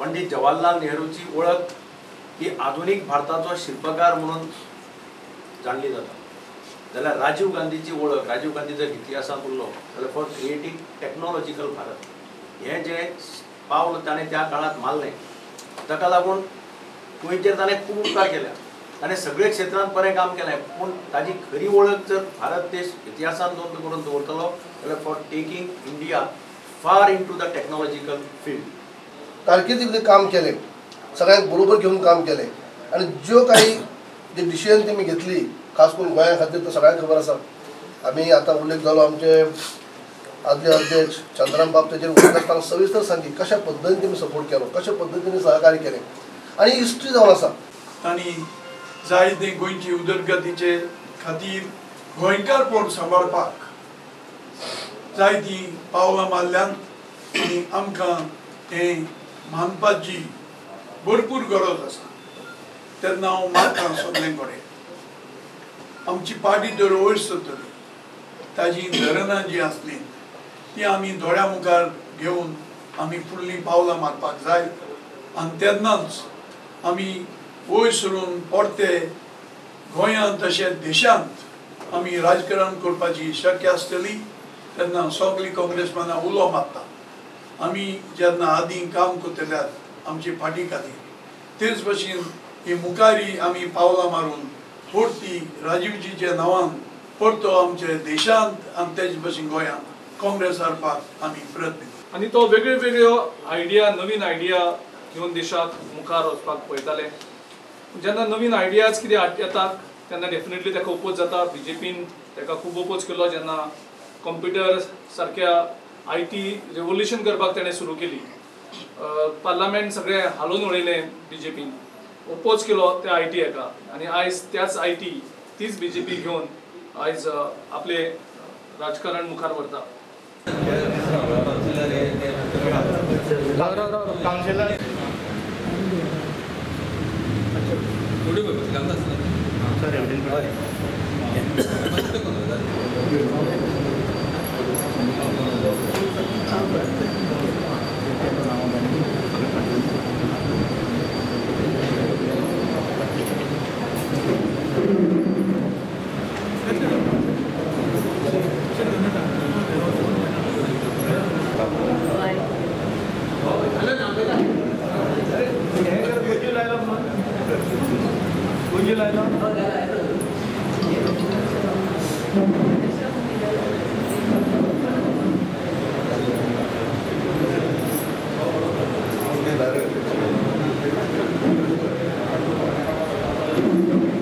पंडित जवाहरलाल नेहरूची वळख ही आधुनिक भारताचो शिल्पकार म्हणून जाणली जाता, जाल्यार राजीव गांधीची वळख, राजीव गांधी जर इतिहासांत उरलो जाल्यार फॉर क्रिएटींग टॅक्नॉलॉजिकल भारत हें जें पावल ताणें त्या काळांत मारलें ताका लागून गोंयचेर ताणें खूब उपकार केल्या, ताणें सगळे क्षेत्रांत बरें काम केलें, पूण ताजी खरी वळख जर भारत देश इतिहासांत नोंद करून दवरतलो जाल्यार for taking India far into the technological field. कारकिर्दीमध्ये काम केलें, सगळ्यांक बरोबर घेवन काम केलें आनी ज्यो काही जे डिसिजन तेमी घेतली खास करून गोंया खातीर तर सगळ्यांक खबर आसा. आमी आतां उल्लेख जालो आमचे आदले अध्यक्ष चंद्राम बाब तेजेर उलयता आसतना सविस्तर सांगी कशा पद्दतीन तेमी सपोर्ट केलो, कशा पद्दतीन सहकार्य केलें आनी हिस्ट्री जावन आसा. तांणी जायते गोंयची उदरगतीचे खातीर गोंयकारपण सांबाळपाक जायतीं पावलां मारल्यान आनी आमकां तें मानपाची भरपूर गरज आसा. तेन्ना हांव मागता सगळे कडेन आमची पार्टी तर वयर सरतली, ताजी धरणां जीं आसलीं ती आमी दोळ्या मुखार घेवन आमी फुडलीं पावलां मारपाक जाय आनी तेन्नाच आमी वयर सरून परते गोंयांत तशेंच देशांत आमी राजकारण करपाची शक्य आसतली. तेन्ना सगळीं काँग्रेसमॅनां उलो मारता आमी जेन्ना आदीं काम करतल्यात आमची फाटी खातीर तेच भशेन ही मुखारी आमी पावलां मारून परती राजीवजीच्या नांवान परतो आमच्या देशांत आनी तेच भशेन गोंयांत काँग्रेस हाडपाक आमी प्रयत्न. आनी तो वेगळ्यो वेगळ्यो आयडिया, नवीन आयडिया घेवन देशाक मुखार वचपाक पळयताले. जेन्ना नवीन आयडियाज कितें येतात तेन्ना डेफिनेटली ताका ओपोज जाता. बीजेपीन ताका खूब ओपोज केलो जेन्ना कंप्युटर सारक्या I T revolution करपाक ताणें सुरू केली. पार्लामेंट सगळें हालोवन उडयलें बीजेपीन, ओपोज केलो त्या I T हेका आनी आयज त्याच I T तीच बीजेपी घेवन आयज आपले राजकारण मुखार व्हरता. Thank you.